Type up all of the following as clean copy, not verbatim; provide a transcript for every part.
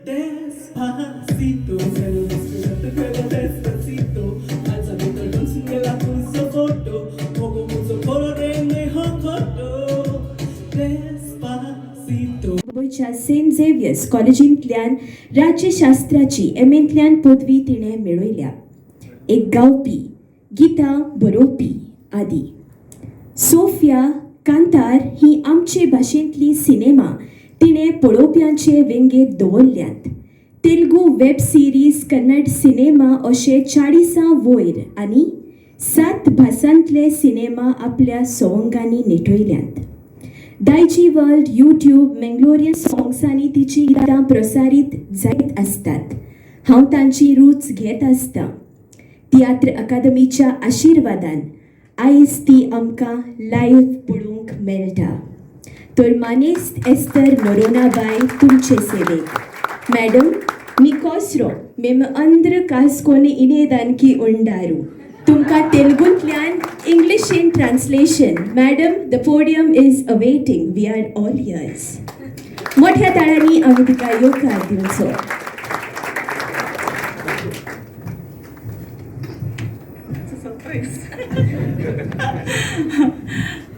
Despacito, se lo diste, pero despacito. Alzamento la puso foto, poco mucho color mejor Despacito. मुंबयच्या Saint Xavier's कॉलेजींतल्यान राज्यशास्त्राची M एंतल्यान पदवी तिणें मेळयल्या. एक गावपी, गितां बरोवपी आदी. सोफिया, कांतार ही आमचे भाशेंतली सिनेमा तिणें पळोवप्यांचे वेंगेंत दवरल्यात. Telugu web series, Kannada cinema अशे 40 वयर आनी 7 भासांतले सिनेमा आपल्या सवंगांनी नेटयल्यात. दायजी वर्ल्ड, यूट्यूब, मेंगलोरियन सॉंग्सांनी तिची गितां प्रसारीत जायत आसतात. हांव तांची रूच घेत आसतां. तियात्र अकादमीच्या आशिर्वादान आयज ती आमकां लायव्ह पळोवंक मेळटा. तर मानेस्त एस्तर नोरोनाबाय, तुमचे सेवेक. మేడం, మీకోసరం మేము అందరూ కాసుకొని ఇనేదానికి ఉండారు. तुमकां तेलुगूंतल्यान इंग्लिशीन translation. Madam, the podium is awaiting. We are all ears. मोठ्या ताळ्यांनी आमी तिका येवकार दिवचो. सरप्रायज.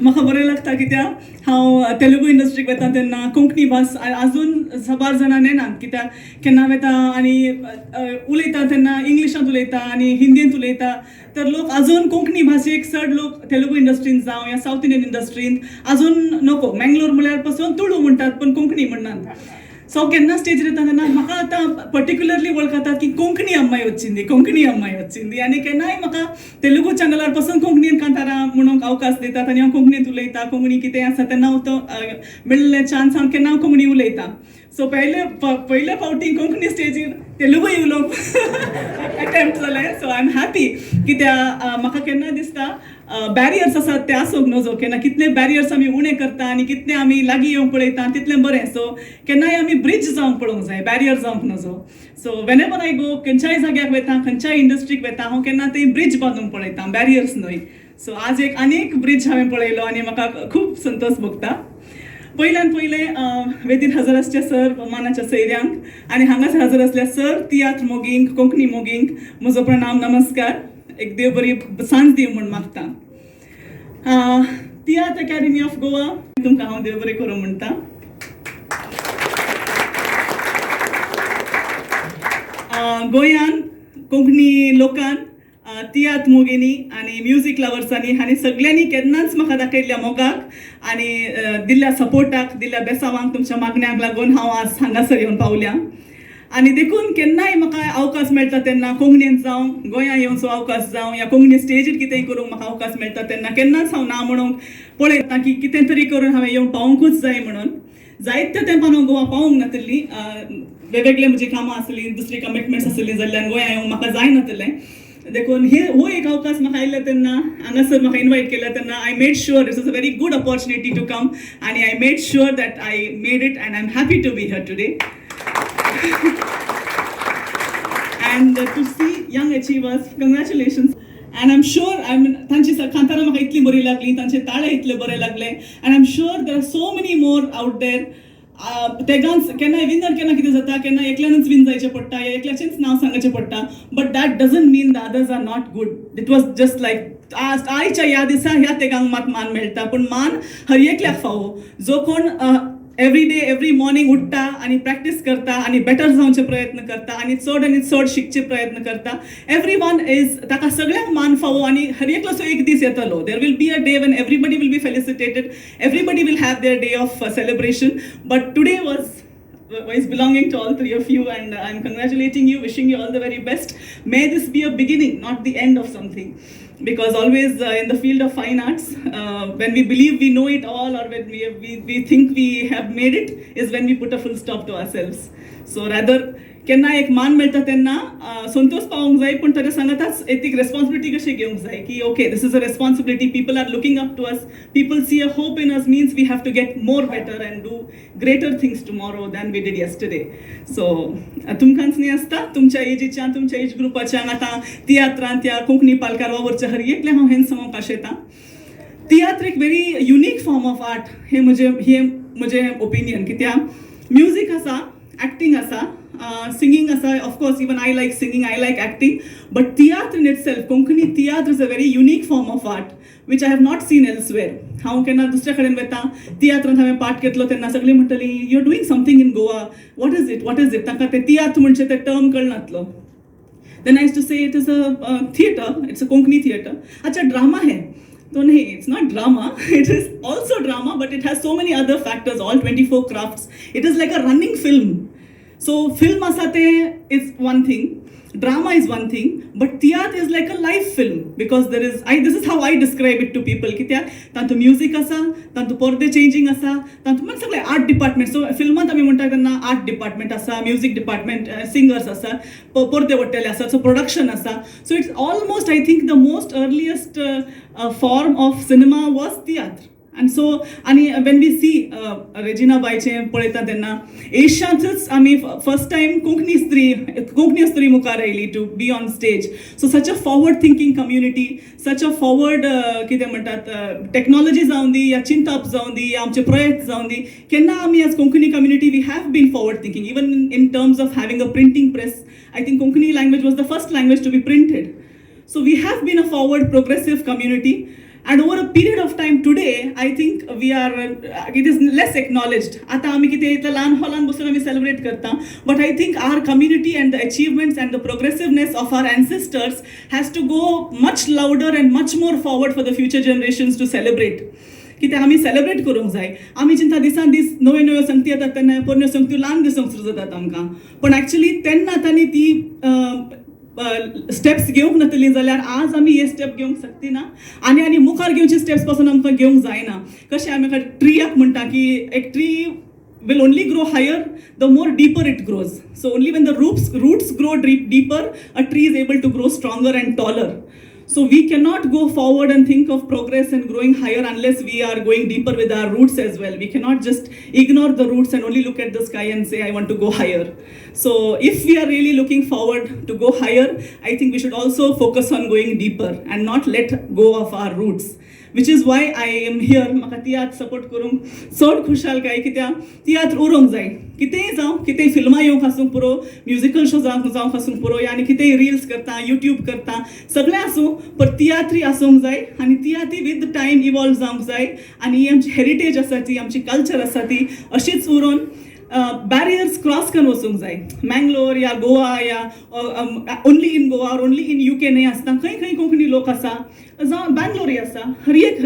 म्हाका बरें लागता कित्याक हांव तेलुगू इंडस्ट्रीक वता तेन्ना कोंकणी भास आजून साबार जाणां नेनात, कित्याक केन्ना वता आनी उलयता तेन्ना इंग्लिशांत उलयता आनी हिंदींत उलयता. तर लोक अजून कोंकणी भाशेक चड लोक तेलुगू इंडस्ट्रीन जावं या सावथ इंडियन इंडस्ट्रींत अजून नको. मँगलोर म्हळ्यार पासून तुळू म्हणटात, पूण कोंकणी म्हणनात. सो केन्ना स्टेजीर येता तेन्ना म्हाका आतां पर्टिक्युलरली वळखतात की कोंकणी अम्माई వచ్చింది, कोंकणी अम्माई వచ్చింది. आनी केन्नाय म्हाका तेलुगू चॅनलार पासून कोंकणीन कांतारां म्हणूंक अवकाश दितात आनी हांव कोंकणींत उलयता. कोंकणी कितें आसा तेन्ना हांव तो मेळिल्ले चान्स हांव केन्ना हांव कोंकणी उलयता. सो पयले फावटी कोंकणी स्टेजीर तेलुगूय उलोवंक अटेम्प्ट जालें. सो I am happy, कित्याक म्हाका केन्ना दिसता बॅरियर्स आसात ते आसूंक नजो. केन्ना कितले बॅरियर्स आमी उणे करता आनी कितले आमी लागीं येवंक पळयता तितलें बरें. सो केन्नाय आमी ब्रिज जावंक पळोवंक जाय, बॅरियर जावंक नजो. सो वेनेवर I गो, खंयच्याय जाग्याक वता, खंयच्याय इंडस्ट्रीक वता, हांव केन्ना थंय ब्रिज बांदूंक पळयता, बॅरियर्स न्हय. सो आज एक आनी एक ब्रिज हांवें पळयलो आनी म्हाका खूब संतोश भोगता. पयल्यान पयलें वेदीर हजर आसचे सर मानाच्या सैऱ्यांक आनी हांगासर हजर आसल्या सर तियात्र मोगींक, कोंकणी मोगींक म्हजो प्रणाम, नमस्कार. एक देव बरी सांज दी म्हूण मागता. तियात्र अकॅडमी ऑफ गोवा, तुमकां हांव देव बरें करूं म्हणटा. गोंयान कोंकणी लोकान, तियात्र मोगींनी आनी म्युजीक लवर्सांनी आनी सगळ्यांनी केन्नाच म्हाका दाखयल्ल्या मोगाक आनी दिल्ल्या सपोर्टाक, दिल्ल्या बेसावांक, तुमच्या मागण्यांक लागून हांव आज हांगासर येवन पावल्या. आनी देखून केन्नाय म्हाका अवकाश मेळटा तेन्ना, कोंकणीन जावं, गोंया येवचो अवकाश जावं या कोंकणी स्टेजीर कितेंय करूंक म्हाका अवकाश मेळटा तेन्ना केन्नाच हांव ना म्हणूंक पळयता की कितें तरी करून हांवें येवन पावोंकूच जाय म्हणून. जायत्या तेंपान हांव गोवा पावूंक नातिल्ली. वेगवेगळे म्हजी कामां आसलीं, दुसरी कमिटमेंट्स आसली जाल्ल्यान गोंया येवंक म्हाका जायनातिल्लें. देखून हे हो एक अवकाश म्हाका आयिल्लो तेन्ना, हांगासर म्हाका इनवायट केला तेन्ना, I made sure it is a very good opportunity to come आनी I made sure that I made it and I am happy to be here today and to see young achievers. Congratulations. And I'm sure, I mean, तांची कांतारां म्हाका इतली बरी लागली, तांचे ताळे इतले बरे लागले and I'm sure there are so many more out there. तेगांच केन्नाय विनर, केन्ना कितें जाता, केन्ना एकल्यानूच विन जायचें पडटा या एकल्याचेंच नांव सांगचें पडटा, but that doesn't mean the others are not good. It was just like आज आयच्या ह्या दिसा ह्या तेगांक मात मान मेळटा, पूण मान हर एकल्याक फावो, जो कोण एवरी डे, एवरी मॉर्निंग उठ्ठा आनी प्रॅक्टीस करता आनी बेटर जावचे प्रयत्न करता आनी चड आनी चड शिकचे प्रयत्न करता. एवरी वन is, ताका सगळ्यांक मान फावो आनी हर एकलोसो एक दीस येतलो. There will be a day when everybody will be felicitated, everybody will have their day of celebration, but today was belonging to all three of you and I'm congratulating you, wishing you all the very best. May this be a beginning, not the end of something. Because always in the field of fine arts, when we believe we know it all or when we think we have made it is when we put a full stop to ourselves. So rather, केन्ना एक मान मेळटा तेन्ना संतोष पावोंक जाय, पूण ताच्या सांगाताच एक responsibility कशी घेवंक जाय की okay, this is a responsibility, people are looking up to us, people see a hope in us, means we have to get more better and do greater things tomorrow than we did yesterday. So तुमकांच न्ही आसता, तुमच्या एजीच्या, तुमच्या as ग्रुपाच्या आतां तियात्रांत त्या कोंकणी पालकार वावुरच्या हर एकलें हांव हेंच सांगूंक आशेतां, तियात्र एक very unique form of art. हे म्हजें ओपिनियन, कित्याक म्युजीक आसा, एक्टींग आसा. Singing आसा, of course, even I like singing, I like acting, but tiatr in itself, Konkani tiatr is a very unique form of art which I have not seen elsewhere. हांव केन्ना दुसऱ्या कडेन वता, तियात्रांत हांवें पार्ट घेतलो तेन्ना सगळीं म्हणटली, "You are doing something in Goa, what is it, what is it?" तांकां ते तियात्र म्हणजे ते term कळनातलो. Then I used to say it is a theatre, it's a Konkani theatre. "अच्छा, ड्रामा है?" तो नहीं, it's not drama. It is also drama, but it has so many other factors, all 24 crafts. It is like a running film. So film आसा ते is one thing, drama is one thing, but tiatr is like a live film because there is I this is how I describe it to people, कित्याक तातूंत music आसा, तातूंत पडदे changing आसा, तातूंत म्हणजे सगळे आर्ट डिपार्टमेंट. सो फिल्मांत आमी म्हणटा तेन्ना आर्ट डिपार्टमेंट आसा, म्युजीक डिपार्टमेंट, सिंगर्स आसा, पडदे वडटेले आसा, सो प्रोडक्शन आसा. So it's almost, I think, the most earliest form of cinema was tiatr. And so आनी when we सी रेजिना बायचें पळयता तेन्ना एशियांतच आमी फर्स्ट टायम कोंकणी स्त्री मुखार आयली to be on stage. So such a forward thinking community, such a forward, कितें म्हणटात, टॅक्नॉलॉजी जावं दी या चिंतप जावं दी या आमचे प्रयत्न जावं दी, केन्ना आमी as Konkani community, we have been forward thinking, even in terms of having a printing press. I think Konkani language was the first language to be printed. So we have been a forward, progressive community. And over a period of time today, I think it is less acknowledged. आता आम्ही कितें इतल्या ल्हान हॉलान बसून आमी celebrate करता, but I think our community and the achievements and the progressiveness of our ancestors has to go much louder and much more forward for the future generations to celebrate. कित्याक आमी सेलिब्रेट करूंक जाय. आमी चिंता, दिसान दीस नव्यो नव्यो संगती येतात तेन्ना पोरण्यो संगत्यो ल्हान दिसूंक सुरू जातात आमकां. पण एक्चुली तेन्ना तांणी ती स्टेप्स घेवंक नातली जाल्यार आज आमी हे स्टेप घेवंक शकती ना आनी मुखार घेवचे स्टेप्स पासून आमकां घेवंक जायना. कशें आमी ट्रियाक म्हणटा की एक tree will only grow higher the more deeper it grows. So only when the roots grow deeper, a tree is able to grow stronger and taller. So we cannot go forward and think of progress and growing higher unless we are going deeper with our roots as well. We cannot just ignore the roots and only look at the sky and say, "I want to go higher." So if we are really looking forward to go higher, I think we should also focus on going deeper and not let go of our roots, which is why I am here. म्हाका तियात्र support करूंक चड खुशालकाय, कित्याक तियात्र उरोंक जाय. कितेंय जावं, कितेंय फिल्मां येवंक आसूंक पुरो, म्युजिकल शो जावंक आसूंक पुरो, आनी कितेंय रिल्स करता, युट्यूब करता, सगळें आसूं, पण तियात्री आसूंक जाय आनी तियात्री विथ टायम इवॉल्व जावंक जाय. आनी ही आमची हेरिटेज आसा ती, आमची कल्चर आसा ती अशीच उरोन बॅरियर्स क्रॉस करून वचूंक जाय. मँगलोर या गोवा या only in Goa or only in UK न्हय आसता, खंय खंय कोंकणी लोक आसा, जावं बँगलोरय आसा, हर एक.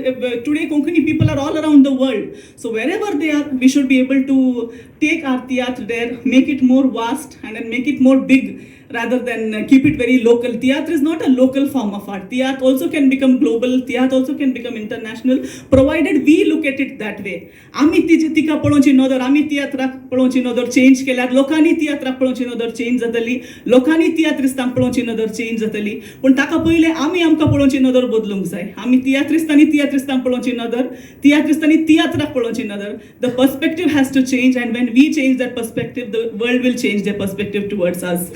Today Konkani people are all around the world, so wherever they are, we should be able to take our tiatr there, make it more vast and then make it more big rather than keep it very local. Tiatr is not a local form of art. Tiatr also can become global. Tiatr also can become international, provided we look at it that way. आमी तिची तिका पळोवची नदर, आमी तियात्राक पळोवची नदर change केल्यार लोकांनी तियात्राक पळोवची नदर चेंज जातली, लोकांनी तियात्रिस्तांक पळोवची नदर चेंज जातली. पूण ताका पयलें आमी आमकां पळोवची नदर बदलूंक जाय. आमी तियात्रिस्तांनी तियात्रिस्तांक पळोवची नदर, तियात्रिस्तांनी तियात्राक पळोवची नदर, the perspective has to change, and when we change that perspective, the world will change the perspective towards us.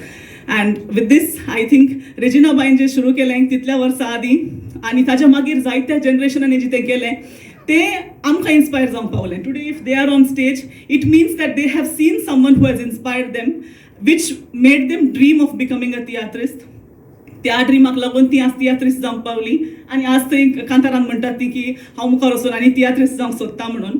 And with this, I think Regina बाईन जे सुरू केलें तितल्या वर्सां आदीं आनी ताच्या मागीर जायत्या जनरेशनांनी जितें केलें तें आमकां इन्स्पायर जावंक पावलें. Today if they are on stage, it means that they have seen someone who has inspired them, which made them dream of becoming a tiatrist. त्या ड्रिमाक लागून ती आज तियात्रिस्ट जावंक पावली आनी आज थंय कांतारान म्हणटात ती की हांव मुखार वचून आनी तियात्रिस्ट जावंक सोदता म्हणून.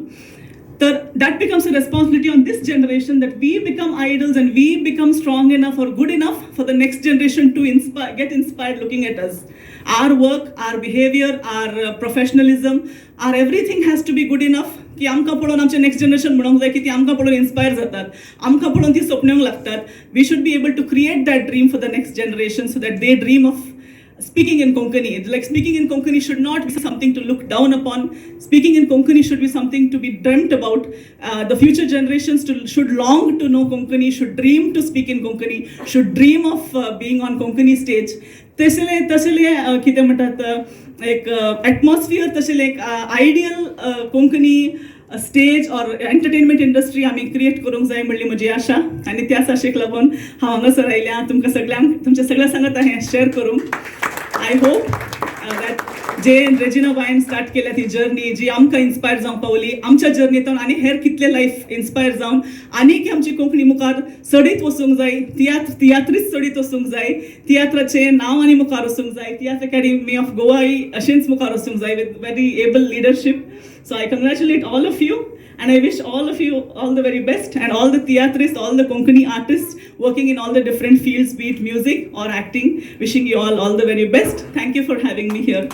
तर that becomes a responsibility on this generation, that we become idols and we become strong enough or good enough for the next generation to inspire, get inspired looking at us. Our work, our behavior, our professionalism, our everything has to be good enough की आमकां पळोवन आमचें next generation म्हणूंक जाय की ती आमकां पळोवन इन्स्पायर जातात, आमकां पळोवन ती सपनेवंक लागतात. We should be able to create that dream for the next generation so that they dream of speaking in Konkani. It's like speaking in Konkani should not be something to look down upon. Speaking in Konkani should be something to be dreamt about. The future generations should long to know Konkani, should dream to speak in Konkani, should dream of being on Konkani stage. तसले तसले कितें म्हणटात, एक atmosphere, तशें एक ideal Konkani stage or entertainment industry आमी create करूंक जाय म्हणली म्हजी आशा. आनी त्याच आशेक लागून हांव हांगासर आयल्या तुमकां सगळ्यांक, तुमच्या सगळ्या सांगत हें शेअर करूंक. I hope that J Regina बायन स्टार्ट केल्या ती जर्नी जी आमकां इन्स्पायर जावंक पावली आमच्या जर्नींतल्यान आनी हेर कितले लायफ इन्स्पायर जावन आनीक आमची कोंकणी मुखार चडीत वचूंक जाय, तियात्र तियात्रीच चडीत वचूंक जाय, तियात्राचें नांव आनी मुखार वचूंक जाय, तियात्र अकॅडमी ऑफ गोवाय अशेंच मुखार वचूंक जाय with very able leadership. So I congratulate all of you and I wish all of you all the very best and all the theatrists, all the Konkani artists working in all the different fields, be it music or acting. Wishing you all the very best. Thank you for having me here.